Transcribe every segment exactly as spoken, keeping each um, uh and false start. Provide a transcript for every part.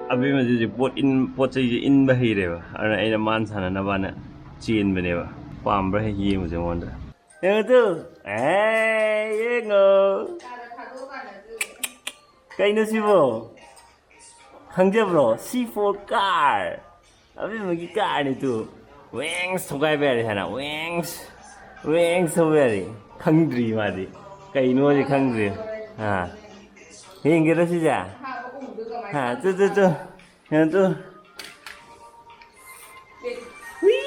ꯑꯕꯦꯝꯃꯁꯤꯁꯨ ꯄꯣꯠ ꯏꯟ, ꯄꯣꯠ ꯆꯩꯁꯦ ꯏꯟꯕ ꯍꯩꯔꯦꯕ꯫ ꯑꯗꯨꯅ ꯑꯩꯅ ꯃꯥꯅ ꯁꯥꯟꯅꯅꯕꯅ ꯆꯦꯟꯕꯅꯦꯕ꯫ ꯄꯥꯝꯕ꯭ꯔꯥ ꯍꯦꯛ ꯌꯦꯡꯉꯨꯁꯦ ꯃꯉꯣꯟꯗ꯫ ꯌꯦꯡꯉꯨ ꯇꯨ꯫ ꯑꯦ, ꯌꯦꯡꯉꯣ꯫ ꯀꯩꯅꯣ ꯁꯤꯕꯣ? ꯈꯪꯖꯕ꯭ꯔꯣ? C for car꯫ ꯑꯕꯦꯝꯃꯒꯤ car ꯅꯤ ꯇꯨ꯫ ꯋꯦꯡꯁ ꯊꯧꯒꯥꯏꯕ ꯌꯥꯔꯦ ꯍꯥꯏꯅ꯫ ꯋꯦꯡꯁ꯫ ꯋꯦꯡꯁ ꯊꯧꯕ ꯌꯥꯔꯦ꯫ ꯈꯪꯗ꯭ꯔꯤ ꯃꯥꯗꯤ꯫ ꯀꯩꯅꯣꯗꯤ ꯈꯪꯗ꯭ꯔꯤ꯫ ꯑꯥ꯫ ꯌꯦꯡꯒꯦꯔꯣ ꯁꯤꯁꯦ? ꯍꯥ, ꯇꯨ, ꯇꯨ, ꯇꯨ꯫ ꯌꯦꯡꯉꯨ ꯇꯨ꯫ ꯋꯤ!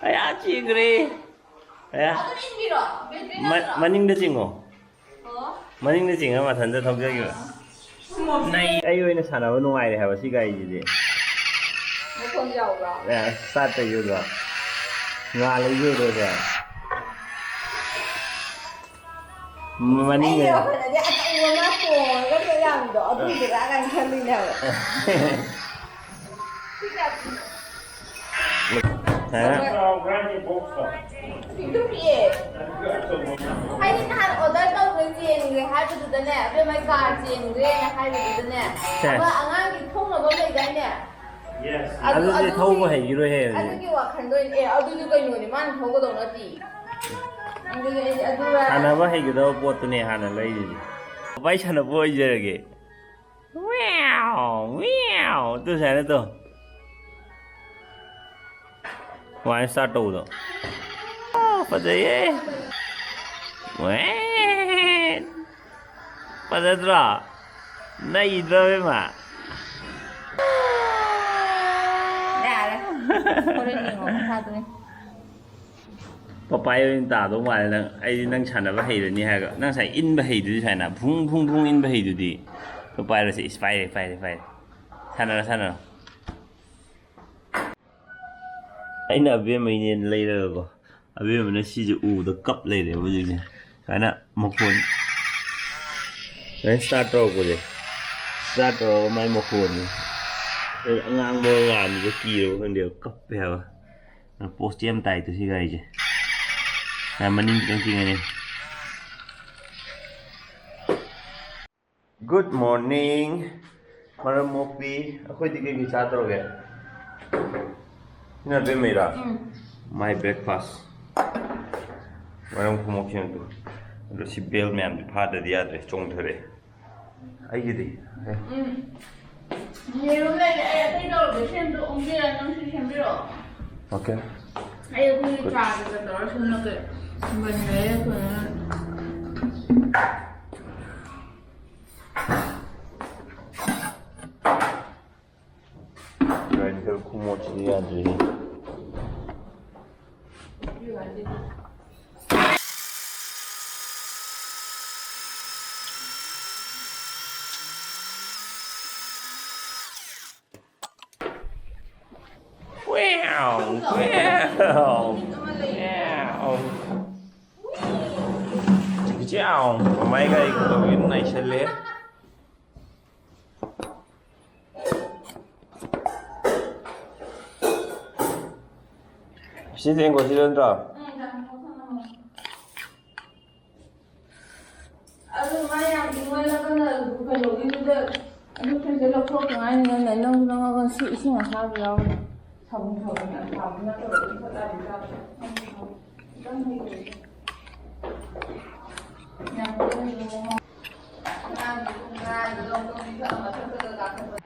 ꯑꯌꯥ, ꯆꯦꯟꯈ꯭ꯔꯦ꯫ ꯑꯌꯥ꯫ ꯑꯗꯨꯝ ꯏꯟꯕꯤꯔꯣ꯫ ꯕꯦꯇ꯭ꯔꯤ ꯃ-, ꯅꯠꯇ꯭ꯔꯣ? ꯃꯅꯤꯡꯗ ꯆꯤꯡꯉꯣ꯫ ꯑꯣ꯫ ꯃꯅꯤꯡꯗ ꯆꯤꯡꯉ ꯃꯊꯟꯇ ꯊꯧꯖꯈꯤꯕ꯫ ꯅꯩ꯫ ꯑꯩ ꯑꯣꯏꯅ ꯁꯥꯟꯅꯕ ꯅꯨꯡꯉꯥꯏꯔꯦ ꯍꯥꯏꯕ ꯁꯤ ꯒꯥꯔꯤꯁꯤꯗꯤ꯫ ꯃꯈꯣꯟ ꯌꯥꯎꯕ꯭ꯔꯥ? ꯑꯦ, start ꯇꯧꯈꯤꯕꯗꯣ꯫ ꯉꯥꯜꯂꯛꯏꯁꯦ ꯎꯗ꯭ꯔꯣ ꯁꯦ? ꯃꯅꯤꯡꯗ꯫ ꯑꯩꯒꯤ ꯋꯥꯈꯜꯗꯗꯤ ꯑꯆꯧꯕ ꯑꯃ ꯇꯣꯡꯉꯒ ꯆꯠ ꯌꯥꯕꯗꯣ ꯑꯗꯨꯗꯨꯔꯥ ꯀꯥꯏꯅ ꯈꯜꯂꯤꯅꯦ ꯍꯥꯏꯕ꯫ ꯍꯥ? ꯄꯤꯛꯇꯨꯝ ꯄꯤꯛꯑꯦ꯫ ꯑꯩꯗꯤ ꯅꯍꯥꯟ order ꯇꯧꯈ꯭ꯔꯦ, ꯆꯦꯟꯈ꯭ꯔꯦ ꯍꯥꯏꯕꯗꯨꯗꯅꯦ, ꯑꯕꯦꯝꯃ car ꯆꯦꯟꯈ꯭ꯔꯦꯅ ꯍꯥꯏꯕꯗꯨꯗꯅꯦ, ꯁꯦ꯫ ꯑꯃ ꯑꯉꯥꯡꯒꯤ ꯊꯧꯅꯕ ꯑꯃ ꯂꯩꯗꯥꯏꯅꯦ? ꯑꯗꯨ, ꯑꯗꯨꯗꯤ ꯑꯗꯨꯒꯤ, ꯊꯧꯕ ꯍꯩꯈꯤꯔꯣꯏꯍꯦ ꯍꯧꯖꯤꯛ꯫ ꯑꯗꯨꯒꯤ ꯋꯥꯈꯜꯗꯣ ꯑꯣꯏꯅ, ꯑꯦ, ꯑꯗꯨꯗꯤ ꯀꯩꯅꯣꯅꯦ, ꯃꯥꯅ ꯊꯧꯒꯗꯧ ꯅꯠꯇꯦ꯫ ꯑꯗꯨꯗꯤ ꯑꯩꯗꯤ ꯑꯗꯨꯒ ꯁꯥꯟꯅꯕ ꯍꯩꯒꯗꯕ ꯄꯣꯠꯇꯨꯅꯦ ꯍꯥꯟꯅ ꯂꯩꯔꯤꯁꯦ꯫ ꯄꯥꯄꯥꯏ ꯁꯥꯟꯅꯕ ꯑꯣꯏꯖꯔꯒꯦ꯫ ꯋꯦꯎ, ꯋꯦꯎ꯫ ꯑꯗꯨ ꯁꯨꯃꯥꯏꯅ ꯇꯧ꯫ ꯁꯨꯃꯥꯏꯅ start ꯇꯧꯕꯗꯣ꯫ ꯑꯣ, ꯐꯖꯩꯌꯦ꯫ ꯋꯦ꯫ ꯐꯖꯗ꯭ꯔꯣ? ꯅꯩꯗ꯭ꯔꯣ, ꯏꯕꯦꯝꯃ? ꯌꯥꯔꯦ꯫ ꯍꯣꯔꯦꯟ ꯌꯦꯡꯉꯣ, ꯃꯈꯥꯗꯨꯅꯦ꯫ ꯄꯄꯥꯏ ꯑꯣꯏꯅ ꯇꯥꯗꯧ ꯃꯥꯜꯂꯦ ꯅꯪ꯫ ꯑꯩꯗꯤ ꯅꯪ ꯁꯥꯟꯅꯕ ꯍꯩꯔꯅꯤ ꯍꯥꯏꯔꯒ꯫ ꯅꯪ ꯉꯁꯥꯏ ꯏꯟꯕ ꯍꯩꯗꯨꯗꯤ ꯁꯨꯃꯥꯏꯅ ꯐꯨꯡ ꯐꯨꯡ ꯐꯨꯡ ꯏꯟꯕ ꯍꯩꯗꯨꯗꯤ꯫ ꯇꯨ ꯄꯥꯏꯔꯁꯦ꯫ ꯏꯁ, ꯄꯥꯏꯔꯦ, ꯄꯥꯏꯔꯦ, ꯄꯥꯏꯔꯦ꯫ ꯁꯥꯟꯅꯔꯣ, ꯁꯥꯟꯅꯔꯣ꯫ ꯑꯩꯅ ꯑꯕꯦꯝꯃꯩꯅꯦꯅ ꯂꯩꯔꯒꯀꯣ, ꯑꯕꯦꯝꯃꯅ ꯁꯤꯁꯦ ꯎꯕꯗ ꯀꯞ ꯂꯩꯔꯦꯕ ꯍꯧꯖꯤꯛꯁꯦ꯫ ꯁꯨꯃꯥꯏꯅ ꯃꯈꯣꯟ, ꯁꯨꯃꯥꯏꯅ start ꯇꯧꯔꯛꯄꯁꯦ, start ꯇꯧꯔꯒ ꯃꯥꯏ ꯃꯈꯣꯟꯁꯦ, ꯑꯉꯥꯡꯕ ꯉꯥꯟꯕꯗ ꯀꯤꯔꯕ ꯈꯪꯗꯦꯕ, ꯀꯞꯄꯦ ꯍꯥꯏꯕ꯫ ꯄꯣꯁꯇꯤ ꯌꯥꯝ ꯇꯥꯏ ꯇꯨ ꯁꯤ ꯒꯥꯔꯤꯁꯦ꯫ ꯌꯥꯝ ꯃꯅꯤꯡ ꯈꯤꯇꯪ ꯆꯤꯡꯉꯅꯤ꯫ Good morning. ꯃꯔꯝ ꯃꯣꯛꯄꯤ, ꯑꯩꯈꯣꯏꯗꯤ ꯀꯩ ꯀꯩ ꯆꯥꯗꯧꯔꯒꯦ? ꯁꯤꯅ ꯑꯕꯦꯝꯃꯩꯔꯥ? ꯎꯝ꯫ My breakfast꯫ ꯃꯔꯝ ꯈꯨꯃꯣꯛꯁꯤꯅ ꯑꯗꯨ꯫ ꯑꯗꯣ ꯁꯤ bell ꯃꯌꯥꯝꯁꯦ ꯐꯥꯗ꯭ꯔꯗꯤ ꯌꯥꯗ꯭ꯔꯦ, ꯆꯣꯡꯊꯔꯛꯑꯦ꯫ ꯑꯩꯒꯤꯗꯤ? ꯑꯦ꯫ ꯎꯝ꯫ ꯌꯦꯔꯨꯝ ꯂꯩꯔꯦ, ꯑꯩ ꯑꯇꯩ ꯇꯧꯔꯒꯦ꯫ ꯁꯦꯝꯗꯣ ꯑꯣꯟꯕꯤꯔ ꯅꯪꯁꯨ ꯁꯦꯝꯕꯤꯔꯛꯑꯣ꯫ Okay꯫ ꯑꯩ ꯑꯩꯈꯣꯏꯒꯤ ꯆꯥ ꯀꯩꯀꯥ ꯇꯧꯔ ꯁꯨꯝꯅ ꯀꯩ ꯁꯨꯝꯕꯟ ꯂꯩꯔꯦ ꯑꯩꯈꯣꯏꯅ꯫ Grinder ꯈꯨꯃꯣꯠꯁꯤꯗꯤ ꯌꯥꯗ꯭ꯔꯦꯍꯦ꯫ Wow! Wow! Wow! ꯆꯤꯛ ꯆꯤꯛ! ꯃꯃꯥꯏ ꯒꯥꯔꯤ ꯈꯨꯗꯧꯒꯤ ꯅꯩꯁꯜꯂꯦ꯫ ꯁꯤ ꯇꯦꯡꯀꯣꯠꯁꯤꯗ ꯅꯠꯇ꯭ꯔꯣ? ꯑꯗꯨ ꯃꯥ ꯌꯥꯝ ꯏꯪꯃꯜꯂꯒꯅ ꯀꯩꯅꯣꯒꯤꯗꯨꯗ ꯑꯗꯨ ꯐ꯭ꯔꯤꯖꯇ ꯂꯧꯊꯣꯛꯇ ꯉꯥꯏꯔꯤꯉꯩꯗ ꯅꯪꯁꯨ ꯅꯪꯉꯒ ꯁꯤ ꯏꯁꯤꯡ ꯑꯁꯥꯕ ꯌꯥꯎꯔꯤ꯫ ꯁꯥꯄꯣꯟ ꯁꯥꯄꯣꯟ ꯑꯁꯥꯕ ꯅꯠꯇꯕ ꯑꯗꯨꯝ ꯊꯛꯑꯗꯤ ꯆꯥꯕ ꯈꯤꯇꯪ ꯍꯩꯔꯦ꯫ ꯌꯥꯝ ꯀꯟꯅ ꯏꯪꯉꯣ꯫ ꯑꯉꯥꯡꯒꯤ ꯄꯨꯡ ꯇꯔꯥꯒꯤ ꯂꯧꯊꯣꯛ ꯄꯤꯊꯛꯑ ꯃꯊꯛꯇꯒ ꯀꯥꯈꯠꯄ꯫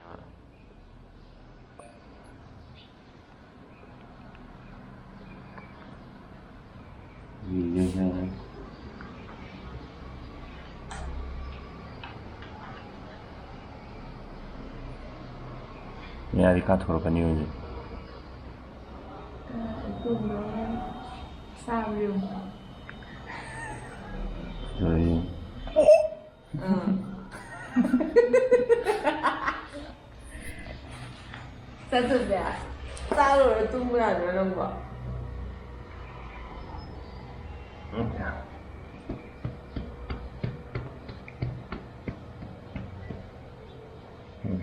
ꯃꯌꯥꯗꯤ ꯀꯥꯊꯣꯔꯛꯀꯅꯤ ꯍꯧꯖꯤꯛ꯫ ꯆꯥꯕ ꯌꯦꯡꯉꯨ꯫ ꯂꯣꯏꯔꯦ꯫ ꯎꯝ꯫ ꯆꯠꯇꯣꯏꯅꯦ꯫ ꯆꯥ ꯂꯣꯏꯔ ꯇꯨꯝꯕ ꯌꯥꯗꯣꯏꯔꯥ ꯅꯪꯕꯣ? ꯎꯝ꯫ ꯎꯝ꯫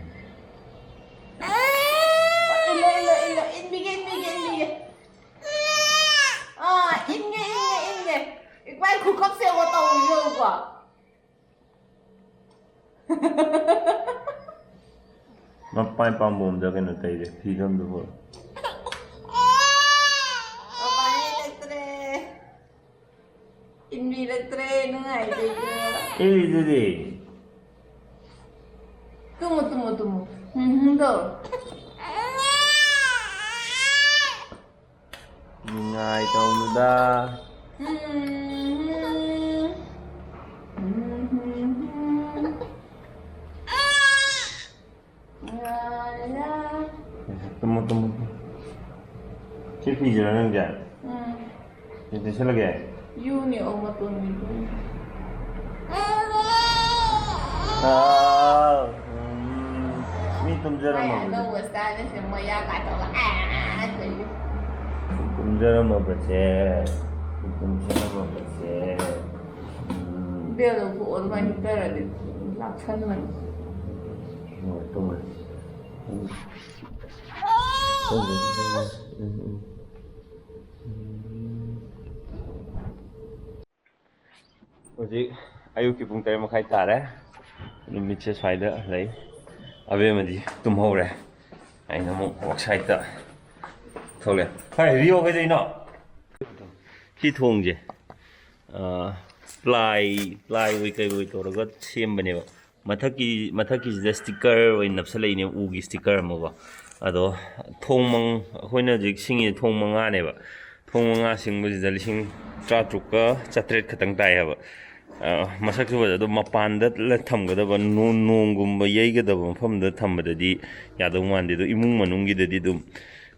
ꯏꯜꯂꯣ, ꯏꯜꯂꯣ, ꯏꯜꯂꯣ꯫ ꯏꯟꯕꯤꯒꯦ, ꯏꯟꯕꯤꯒꯦ, ꯏꯟꯕꯤꯒꯦ꯫ ꯑꯥ, ꯏꯟꯒꯦ, ꯏꯟꯒꯦ, ꯏꯟꯒꯦ꯫ ꯏꯀꯥꯏ ꯈꯨꯀꯞꯁꯦ ꯌꯦꯡꯉꯣ ꯇꯧꯔꯤꯁꯦ ꯌꯦꯡꯉꯨꯀꯣ꯫ ꯃꯄꯥꯟ ꯄꯥꯝꯕꯣꯝꯗ ꯀꯩꯅꯣ ꯇꯩꯔꯦ, ꯐꯤꯗꯝꯗꯨꯕꯨ꯫ ꯃꯄꯥꯟ ꯂꯩꯇ꯭ꯔꯦ꯫ ꯏꯟꯕꯤꯔꯛꯇ꯭ꯔꯦ, ꯅꯨꯡꯉꯥꯏꯇꯦ꯫ ꯏꯜꯂꯤꯗꯨꯗꯤ꯫ ꯇꯨꯝꯃꯨ, ꯇꯨꯝꯃꯨ, ꯇꯨꯝꯃꯨ꯫ ꯎꯝ, ꯍꯨꯝ, ꯇꯧꯔꯣ꯫ ꯅꯤꯡꯉꯥꯏ ꯇꯧꯅꯨꯗ꯫ ꯎꯝ, ꯍꯨꯝ꯫ ꯎꯝ, ꯍꯨꯝ, ꯍꯨꯝ꯫ ꯇꯨꯝꯃꯣ, ꯇꯨꯝꯃꯣ, ꯇꯨꯝꯃꯣ꯫ ꯁꯤ ꯐꯤꯁꯤꯔꯣ ꯅꯪꯁꯦ? ꯎꯝ꯫ ꯁꯤ ꯇꯩꯁꯜꯂꯒꯦ? ꯌꯨꯅꯤ ꯑꯣ ꯃꯇꯣꯟꯒꯤ ꯌꯨ꯫ ꯑꯥꯎ, ꯎꯝ, ꯃꯤ ꯇꯨꯝꯖꯔꯝꯃꯕꯅꯤ꯫ ꯑꯅꯧꯕ style ꯁꯦ ꯃꯌꯥ ꯀꯥꯊꯣꯛꯑꯒ ꯑꯥ ꯇꯧꯏ꯫ ꯇꯨꯝꯖꯔꯝꯃꯕꯁꯦ, ꯇꯨꯝꯖꯔꯝꯃꯕꯁꯦ꯫ ꯎꯝ꯫ ꯕꯦꯜ ꯂꯧꯊꯣꯛꯑꯣ, ꯑꯗꯨꯃꯥꯏꯅ ꯍꯤꯞꯊꯔꯗꯤ ꯂꯥꯛꯁꯟꯕꯅꯤ꯫ ꯍꯣꯏ, ꯇꯨꯝꯃꯦ꯫ ꯎꯝ꯫ ꯇꯨꯝꯃꯦ, ꯇꯨꯝꯃꯦ꯫ ꯎꯝ, ꯎꯝ꯫ ꯎꯝ꯫ ꯍꯧꯖꯤꯛ ꯑꯌꯨꯛꯀꯤ ꯄꯨꯡ ꯇꯔꯦꯠ ꯃꯈꯥꯏ ꯇꯥꯔꯦ꯫ ꯅꯨꯃꯤꯠꯁꯦ ꯁ꯭ꯋꯥꯏꯗ ꯂꯩ꯫ ꯑꯕꯦꯝꯃꯗꯤ ꯇꯨꯝꯍꯧꯔꯦ꯫ ꯑꯩꯅ ꯑꯃꯨꯛ outside ꯇ ꯊꯣꯛꯂꯛꯑꯦ꯫ ꯍꯣꯏ, ꯔꯤꯌꯣ ꯀꯩꯗꯧꯔꯤꯅꯣ? ꯁꯤ ꯊꯣꯡꯁꯦ, ꯑ, ply, ply ꯑꯣꯏ ꯀꯩ ꯑꯣꯏ ꯇꯧꯔꯒ ꯁꯦꯝꯕꯅꯦꯕ꯫ ꯃꯊꯛꯀꯤ, ꯃꯊꯛꯀꯤꯁꯤꯗ sticker ꯑꯣꯏꯅ ꯅꯞꯁꯜꯂꯛꯏꯅꯦ, ꯎꯒꯤ sticker ꯑꯃꯀꯣ꯫ ꯑꯗꯣ ꯊꯣꯡ ꯃꯪ-, ꯑꯩꯈꯣꯏꯅ ꯍꯧꯖꯤꯛ ꯁꯤꯡꯉꯤ ꯊꯣꯡ ꯃꯉꯥꯅꯦꯕ꯫ ꯊꯣꯡ ꯃꯉꯥ ꯁꯤꯡꯕꯁꯤꯗ ꯂꯤꯁꯤꯡ ꯇꯔꯥꯇꯔꯨꯛꯀ ꯆꯥꯇ꯭ꯔꯦꯠ ꯈꯛꯇꯪ ꯇꯥꯏ ꯍꯥꯏꯕ꯫ ꯑ, ꯃꯁꯛꯁꯨ ꯐꯖ-, ꯑꯗꯣ ꯃꯄꯥꯟꯗ ꯂ-, ꯊꯝꯒꯗꯕ, ꯅꯣ-, ꯅꯣꯡꯒꯨꯝꯕ ꯌꯩꯒꯗꯕ ꯃꯐꯝꯗ ꯊꯝꯕꯗꯗꯤ ꯌꯥꯗꯧ ꯃꯥꯟꯗꯦ꯫ ꯑꯗꯣ ꯏꯃꯨꯡ ꯃꯅꯨꯡꯒꯤꯗꯗꯤ ꯑꯗꯨꯝ,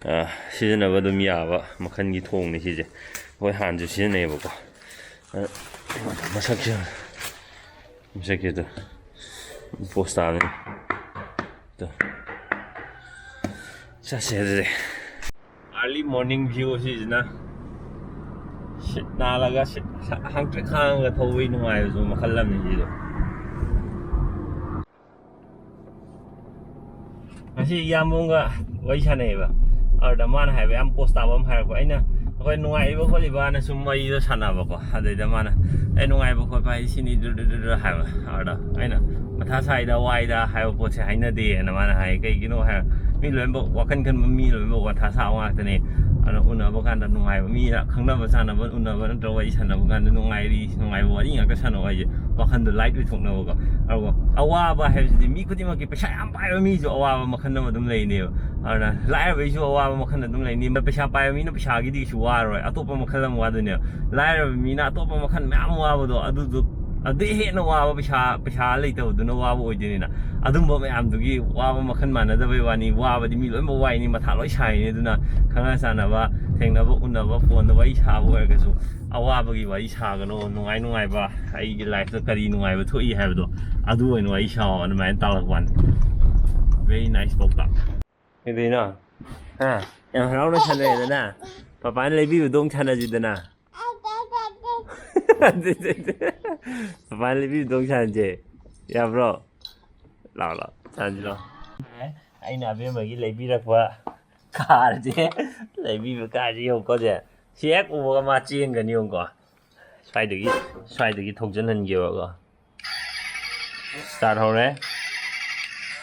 ꯑ, ꯁꯤꯖꯤꯟꯅꯕ ꯑꯗꯨꯝ ꯌꯥꯕ ꯃꯈꯜꯒꯤ ꯊꯣꯡꯅꯤ ꯁꯤꯁꯦ꯫ ꯑꯩꯈꯣꯏ ꯍꯥꯟꯅꯁꯨ ꯁꯤꯖꯤꯟꯅꯩꯌꯦꯕꯀꯣ꯫ ꯑ, ꯃꯁꯛꯁꯦ, ꯃꯁꯛꯁꯦ ꯑꯗꯣ post ꯇꯥꯕꯅꯤ꯫ ꯑꯗꯣ ꯆꯠꯁꯦ ꯑꯗꯨꯗꯤ꯫ Early morning view ꯁꯤꯁꯤꯅ ꯁꯤꯠ ꯅꯥꯜꯂꯒ ꯁꯤꯠ ꯍꯥꯡꯇ꯭ꯔꯤꯛ ꯍꯥꯡꯉꯒ ꯊꯧꯕꯒꯤ ꯅꯨꯡꯉꯥꯏꯕꯁꯨ ꯃꯈꯜ ꯑꯃꯅꯤ ꯁꯤꯁꯨ꯫ ꯉꯁꯤ ꯏꯌꯥꯝꯕ ꯑꯃꯒ ꯋꯥꯔꯤ ꯁꯥꯟꯅꯩꯌꯦꯕ꯫ ꯑꯗꯨꯗ ꯃꯥꯅ ꯍꯥꯏꯕ ꯌꯥꯝ post ꯇꯥꯕ ꯑꯃ ꯍꯥꯏꯔꯛꯄ꯫ ꯑꯩꯅ ꯑꯩꯈꯣꯏ ꯅꯨꯡꯉꯥꯏꯕ ꯈꯣꯠꯂꯤꯕꯅ ꯁꯨꯝ ꯋꯥꯔꯤꯗꯣ ꯁꯥꯟꯅꯕꯀꯣ꯫ ꯑꯗꯩꯗ ꯃꯥꯅ, "ꯑꯩ ꯅꯨꯡꯉꯥꯏꯕ ꯈꯣꯠꯄ ꯍꯥꯏꯗꯤ ꯁꯤꯅꯤ", ꯗꯨ ꯗꯨ ꯗꯨ ꯗꯨ ꯍꯥꯏꯕ꯫ ꯑꯗꯨꯗ ꯑꯩꯅ, "ꯃꯊꯥ ꯁꯥꯏꯗ, ꯋꯥꯏꯗ ꯍꯥꯏꯕ ꯄꯣꯠꯁꯦ ꯍꯥꯏꯅꯗꯦꯅ" ꯃꯥꯅ ꯍꯥꯏ꯫ ꯀꯩꯒꯤꯅꯣ ꯍꯥꯏꯔ, ꯃꯤ ꯂꯣꯏꯅꯃꯛ, ꯋꯥꯈꯜ ꯈꯟꯕ ꯃꯤ ꯂꯣꯏꯅꯃꯛ ꯃꯊꯥ ꯁꯥꯕ ꯉꯥꯛꯇꯅꯦ꯫ ꯑꯗꯨꯅ ꯎꯅꯕ ꯀꯥꯟꯗ ꯅꯨꯡꯉꯥꯏꯕ, ꯃꯤ ꯈꯪꯅꯕ ꯆꯥꯟꯅꯕ ꯎꯅꯕ ꯅꯠꯇ꯭ꯔꯒ ꯋꯥꯔꯤ ꯁꯥꯟꯅꯕ ꯀꯥꯟꯗ ꯅꯨꯡꯉꯥꯏꯔꯤ, ꯅꯨꯡꯉꯥꯏꯕ ꯋꯥꯔꯤ ꯉꯥꯛꯇ ꯁꯥꯟꯅꯧ ꯍꯥꯏꯁꯦ, ꯋꯥꯈꯜꯗꯣ ꯂꯥꯏꯠ ꯑꯣꯏꯊꯣꯛꯅꯕꯀꯣ꯫ ꯑꯗꯨꯒ ꯑꯋꯥꯕ ꯍꯥꯏꯕꯁꯤꯗꯤ ꯃꯤ ꯈꯨꯗꯤꯡꯃꯛꯀꯤ, ꯄꯩꯁꯥ ꯌꯥꯝ ꯄꯥꯏꯕ ꯃꯤꯁꯨ ꯑꯋꯥꯕ ꯃꯈꯜ ꯑꯃ ꯑꯗꯨꯝ ꯂꯩꯅꯦꯕ꯫ ꯑꯗꯨꯅ ꯂꯥꯏꯔꯕꯩꯁꯨ ꯑꯋꯥꯕ ꯃꯈꯜ ꯑꯗꯨꯝ ꯂꯩꯅꯤ꯫ ꯄꯩꯁꯥ ꯄꯥꯏꯕ ꯃꯤꯅ ꯄꯩꯁꯥꯒꯤꯗꯤ ꯀꯩꯁꯨ ꯋꯥꯔꯣꯏ, ꯑꯇꯣꯞꯄ ꯃꯈꯜ ꯑꯃ ꯋꯥꯗꯣꯏꯅꯦꯕ꯫ ꯂꯥꯏꯔꯕ ꯃꯤꯅ ꯑꯇꯣꯞꯄ ꯃꯈꯜ ꯃꯌꯥꯝ ꯋꯥꯕꯗꯣ, ꯑꯗꯨꯗꯨ, ꯑꯗꯨꯗꯩ ꯍꯦꯟꯅ ꯋꯥꯕ ꯄꯩꯁꯥ, ꯄꯩꯁꯥ ꯂꯩꯇꯕꯗꯨꯅ ꯋꯥꯕ ꯑꯣꯏꯗꯣꯏꯅꯤꯅ꯫ ꯑꯗꯨꯝꯕ ꯃꯌꯥꯝꯗꯨꯒꯤ ꯋꯥꯕ ꯃꯈꯜ ꯃꯥꯟꯅꯗꯕꯩ ꯋꯥꯅꯤ꯫ ꯋꯥꯕꯗꯤ ꯃꯤ ꯂꯣꯏꯅꯃꯛ ꯋꯥꯏꯅꯤ, ꯃꯊꯥ ꯂꯣꯏ ꯁꯥꯏꯅꯤ꯫ ꯑꯗꯨꯅ ꯈꯪꯅ ꯆꯥꯟꯅꯕ, ꯊꯦꯡꯅꯕ, ꯎꯅꯕ, ꯐꯣꯟꯗ ꯋꯥꯔꯤ ꯁꯥꯕ ꯑꯣꯏꯔꯒꯁꯨ ꯑꯋꯥꯕꯒꯤ ꯋꯥꯔꯤ ꯁꯥꯒꯅꯣ꯫ ꯅꯨꯡꯉꯥꯏ ꯅꯨꯡꯉꯥꯏꯕ, ꯑꯩꯒꯤ ꯂꯥꯏꯐꯇ ꯀꯔꯤ ꯅꯨꯡꯉꯥꯏꯕ ꯊꯣꯛꯏ ꯍꯥꯏꯕꯗꯣ, ꯑꯗꯨ ꯑꯣꯏꯅ ꯋꯥꯔꯤ ꯁꯥꯎ꯫ ꯑꯗꯨꯃꯥꯏꯅ ꯇꯥꯛꯂꯛꯄ ꯋꯥꯅꯤ꯫ Very nice ꯄꯥꯎꯇꯥꯛ꯫ ꯀꯩꯗꯧꯔꯤꯅꯣ? ꯍꯥ? ꯌꯥꯝ ꯍꯔꯥꯎꯅ ꯁꯥꯟꯅꯔꯦꯗꯅ? ꯄꯄꯥꯅ ꯂꯩꯕꯤꯕꯗꯣ ꯑꯃꯨꯛ ꯁꯥꯟꯅꯁꯤꯗꯅ? ꯄꯄꯥꯅ ꯂꯩꯕꯤꯕꯗꯣ ꯑꯃꯨꯛ ꯁꯥꯟꯅꯁꯦ꯫ ꯌꯥꯕ꯭ꯔꯣ? ꯂꯥꯛꯑꯣ, ꯂꯥꯛꯑꯣ꯫ ꯁꯥꯟꯅꯁꯤ, ꯂꯥꯛꯑꯣ꯫ ꯑꯩꯅ ꯑꯕꯦꯝꯃꯒꯤ ꯂꯩꯕꯤꯔꯛꯄ ꯀꯥꯔꯁꯦ, ꯂꯩꯕꯤꯕ ꯀꯥꯔꯁꯦ ꯌꯦꯡꯉꯨꯀꯣ, ꯁꯦ꯫ ꯁꯤ ꯍꯦꯛ ꯎꯕꯒ ꯃꯥ ꯆꯦꯟꯒꯅꯤ, ꯌꯦꯡꯉꯨꯀꯣ꯫ ꯁ꯭ꯋꯥꯏꯗꯒꯤ, ꯁ꯭ꯋꯥꯏꯗꯒꯤ ꯊꯧꯖꯤꯜꯍꯟꯒꯦꯕꯀꯣ꯫ ꯁ꯭ꯇꯥꯔꯠ ꯍꯧꯔꯦ꯫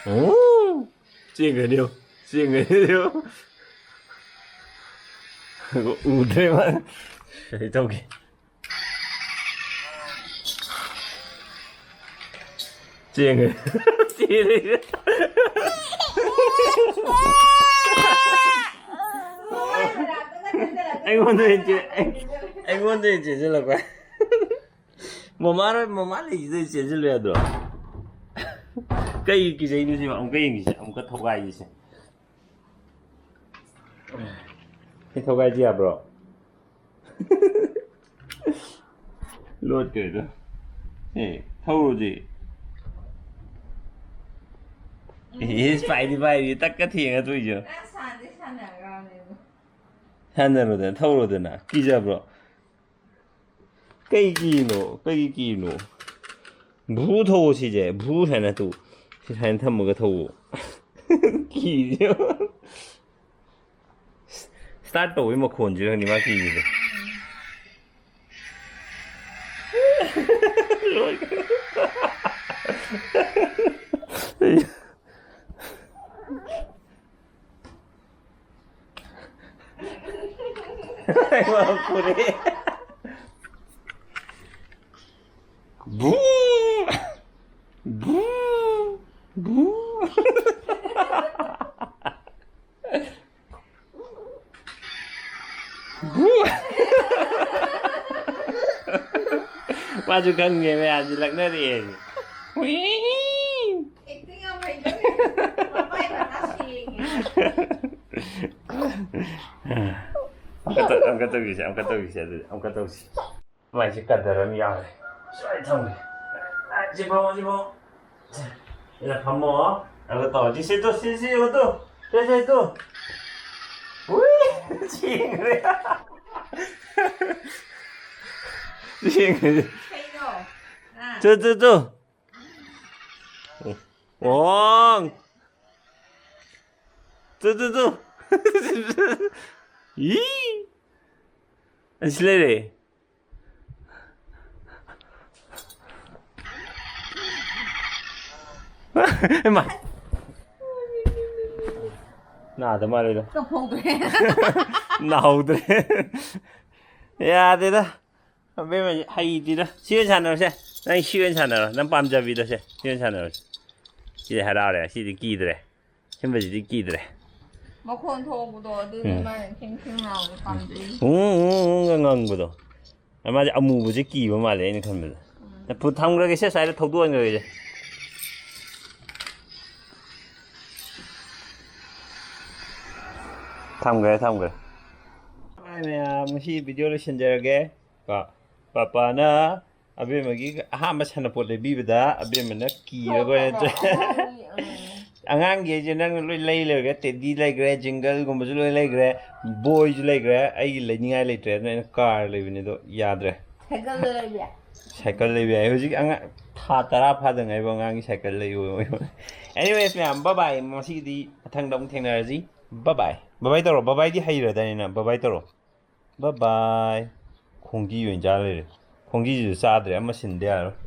ꯎꯝ꯫ ꯆꯦꯟꯒꯅꯤ, ꯆꯦꯟꯒꯅꯤ꯫ ꯎꯗ꯭ꯔꯦ ꯃꯥ꯫ ꯀꯩ ꯇꯧꯒꯦ? ꯆꯦꯟꯒ꯭ꯔꯦ꯫ ꯆꯦꯜꯂꯦ꯫ ꯑꯩꯉꯣꯟꯗ ꯑꯣꯏꯅ ꯆꯦ-, ꯑꯩꯉꯣꯟꯗ ꯑꯣꯏꯅ ꯆꯦꯟꯁꯤꯜꯂꯛꯄ꯫ ꯃꯃꯥ, ꯃꯃꯥ ꯂꯩꯁꯤꯗ ꯆꯦꯟꯁꯤꯜꯂꯨ ꯌꯥꯗ꯭ꯔꯣ? ꯀꯩ ꯀꯤꯖꯩꯅꯣ ꯁꯤꯕꯣ? ꯑꯃꯨꯛꯀ ꯌꯦꯡꯈꯤꯁꯦ, ꯑꯃꯨꯛꯀ ꯊꯧꯒꯥꯏꯈꯤꯁꯦ꯫ ꯁꯤ ꯊꯧꯒꯥꯏꯁꯤ ꯌꯥꯕ꯭ꯔꯣ? ꯂꯣꯠꯈ꯭ꯔꯦꯗ꯫ ꯑꯦ, ꯊꯧꯔꯨꯁꯤ꯫ ꯑꯦ, ꯄꯥꯏꯗꯤ ꯄꯥꯏꯔꯤ, ꯇꯛꯀ ꯊꯦꯡꯉ ꯊꯣꯛꯏꯁꯦ꯫ ꯅꯪ ꯁꯥꯟꯅꯗꯤ ꯁꯥꯟꯅꯈ꯭ꯔꯕꯅꯦ ꯑꯗꯣ꯫ ꯁꯥꯟꯅꯔꯣꯗꯅ, ꯊꯧꯔꯣꯗꯅ꯫ ꯀꯤꯖꯕ꯭ꯔꯣ? ꯀꯩ ꯀꯤꯅꯣ? ꯀꯩꯒꯤ ꯀꯤꯅꯣ? ꯚꯨ ꯊꯧꯑꯣ ꯁꯤꯁꯦ꯫ ꯚꯨ ꯁꯨꯃꯥꯏꯅ ꯇꯧ꯫ ꯁꯤ ꯁꯨꯃꯥꯏꯅ ꯊꯝꯃꯒ ꯊꯧꯑꯣ꯫ ꯀꯤꯔꯦ꯫ ꯁ꯭ꯇꯥꯔꯠ ꯇꯧꯕꯒꯤ ꯃꯈꯣꯟꯁꯤꯅꯅꯤ ꯃꯥ ꯀꯤꯔꯤꯁꯦ꯫ ꯕꯨ! ꯕꯨ! ꯕꯨ! ꯕꯨ! ꯃꯥꯁꯨ ꯈꯪꯉꯦ, ꯃꯌꯥꯝꯁꯦ ꯂꯛꯅꯔꯛꯑꯦ꯫ ꯑꯦꯛꯇꯤꯡ ꯌꯥꯝ ꯍꯩꯖꯔꯦ꯫ ꯃꯃꯥꯏ ꯃꯃꯥ ꯁꯦꯡꯉꯦ꯫ ꯑꯃꯨꯛꯀ ꯇꯧ-, ꯑꯃꯨꯛꯀ ꯇꯧꯈꯤꯁꯦ, ꯑꯃꯨꯛꯀ ꯇꯧꯈꯤꯁꯦ, ꯑꯗꯨꯗꯤ ꯑꯃꯨꯛꯀ ꯇꯧꯁꯤ꯫ ꯃꯥꯏꯁꯦ ꯀꯗꯔ ꯑꯃ ꯌꯥꯎꯔꯦ꯫ ꯁ꯭ꯋꯥꯏ ꯊꯝꯒꯦ꯫ ꯁꯤ ꯐꯝꯃꯣ, ꯁꯤ ꯐꯝꯃꯣ꯫ ꯁꯤꯗ ꯐꯝꯃꯣ꯫ ꯑꯗꯨꯒ ꯇꯧꯔꯣ꯫ ꯁꯤ, ꯁꯤ ꯇꯨ, ꯁꯤ, ꯁꯤ ꯎ ꯇꯨ꯫ ꯁꯤ, ꯁꯤ ꯇꯨ꯫ ꯎꯏ! ꯆꯦꯟꯈ꯭ꯔꯦ꯫ ꯆꯦꯟꯈ꯭ꯔꯦ꯫ ꯀꯩꯅꯣ? ꯑꯥ꯫ ꯇꯨ, ꯇꯨ, ꯇꯨ꯫ ꯋꯥꯡ! ꯇꯨ, ꯇꯨ, ꯇꯨ! ꯏ! ꯑꯁꯤ ꯂꯩꯔꯦ꯫ ꯏꯃꯥ! ꯅꯥꯗ ꯃꯥꯜꯂꯦꯗ꯫ ꯀꯞꯍꯧꯗ꯭ꯔꯦ꯫ ꯅꯥꯍꯧꯗ꯭ꯔꯦ꯫ ꯌꯥꯗꯦꯗ꯫ ꯑꯕꯦꯝꯃ ꯍꯩꯇꯦꯗ꯫ ꯁꯤ ꯑꯣꯏꯅ ꯁꯥꯟꯅꯔꯁꯦ꯫ ꯅꯪ ꯁꯤ ꯑꯣꯏꯅ ꯁꯥꯟꯅꯔꯣ꯫ ꯅꯪ ꯄꯥꯝꯖꯕꯤꯗꯣ ꯁꯦ꯫ ꯁꯤ ꯑꯣꯏꯅ ꯁꯥꯟꯅꯔꯁꯦ꯫ ꯁꯤꯗꯤ ꯍꯔꯥꯎꯔꯦ꯫ ꯁꯤꯗꯤ ꯀꯤꯗ꯭ꯔꯦ꯫ ꯁꯤꯝꯕꯁꯤꯗꯤ ꯀꯤꯗ꯭ꯔꯦ꯫ ꯃꯈꯣꯟ ꯊꯣꯛꯄꯗꯣ ꯑꯗꯨꯅꯦ ꯎꯝ꯫ ꯃꯥꯅ ꯈꯤꯡ ꯈꯤꯡ ꯂꯥꯎꯕꯗꯣ ꯄꯥꯝꯖꯩ꯫ ꯎꯝ, ꯎꯝ, ꯎꯝ, ꯎꯝ ꯉꯪꯕꯗꯣ꯫ ꯑ, ꯃꯥꯁꯦ ꯑꯃꯨꯕꯁꯦ ꯀꯤꯕ ꯃꯥꯜꯂꯦ ꯑꯩꯅ ꯈꯟꯕꯗ꯫ ꯎꯝ꯫ ꯐꯨ-, ꯊꯝꯈ꯭ꯔꯒꯦꯁꯦ, ꯁ꯭ꯋꯥꯏꯗ ꯊꯧꯗꯣꯛꯍꯟꯈ꯭ꯔꯒꯦꯁꯦ꯫ ꯊꯝꯈ꯭ꯔꯦ, ꯊꯝꯈ꯭ꯔꯦ꯫ ꯍꯥꯏ ꯃꯌꯥꯝ, ꯉꯁꯤ ꯚꯤꯗꯤꯑꯣ ꯂꯣꯏꯁꯤꯟꯖꯔꯒꯦ꯫ ꯀꯣ, ꯄꯥꯄꯥꯅ ꯑꯕꯦꯝꯃꯒꯤ ꯑꯍꯥꯟꯕ ꯁꯥꯟꯅꯄꯣꯠ ꯂꯩꯕꯤꯕꯗ ꯑꯕꯦꯝꯃꯅ ꯀꯤꯔꯒ ꯑꯣꯏꯅ ꯆꯠ-, ꯑꯉꯥꯡꯒꯤ ꯑꯩꯁꯦ ꯅꯪꯅ ꯂꯣꯏ ꯂꯩ ꯂꯩꯔꯒ, ꯇꯦꯗꯤ ꯂꯩꯈ꯭ꯔꯦ, ꯖꯤꯡꯒꯜꯒꯨꯝꯕꯁꯨ ꯂꯣꯏ ꯂꯩꯈ꯭ꯔꯦ, ꯕꯣꯏꯁꯨ ꯂꯩꯈ꯭ꯔꯦ, ꯑꯩꯒꯤ ꯂꯩꯅꯤꯡꯉꯥꯏ ꯂꯩꯇ꯭ꯔꯦ꯫ ꯑꯗꯨꯅ ꯑꯩꯅ ꯀꯥꯔ ꯂꯩꯕꯅꯤ, ꯑꯗꯣ ꯌꯥꯗ꯭ꯔꯦ꯫ ꯁꯥꯏꯀꯜꯗꯣ ꯂꯩꯕ ꯌꯥꯏ꯫ ꯁꯥꯏꯀꯜ ꯂꯩꯕ ꯌꯥꯏ꯫ ꯍꯧꯖꯤꯛ ꯑꯉꯥꯡ ꯊꯥ ꯇꯔꯥ ꯐꯥꯗ ꯉꯥꯏꯕ ꯑꯉꯥꯡꯒꯤ ꯁꯥꯏꯀꯜ ꯂꯩꯕ ꯑꯣꯏ-, ꯑꯣꯏ-, ꯑꯣꯏ꯫ Anyways ꯃꯌꯥꯝ, bye bye꯫ ꯉꯁꯤꯒꯤꯗꯤ ꯃꯊꯪꯗ ꯑꯃꯨꯛ ꯊꯦꯡꯅꯔꯁꯤ꯫ ꯕꯕꯥꯏ ꯕꯕꯥꯏ ꯇꯧꯔꯣ꯫ ꯕꯕꯥꯏꯗꯤ ꯍꯩꯔꯗꯥꯏꯅꯦ ꯅꯪ? ꯕꯕꯥꯏ ꯇꯧꯔꯣ꯫ ꯕꯕꯥꯏ꯫ ꯈꯣꯡꯖꯤ ꯑꯣꯏꯅ ꯆꯥ ꯂꯩꯔꯦ꯫ ꯈꯣꯡꯖꯤꯁꯤꯁꯨ ꯆꯥꯗ꯭ꯔꯦ, ꯑꯃ ꯁꯤꯟꯗ ꯌꯥꯔꯣꯏ꯫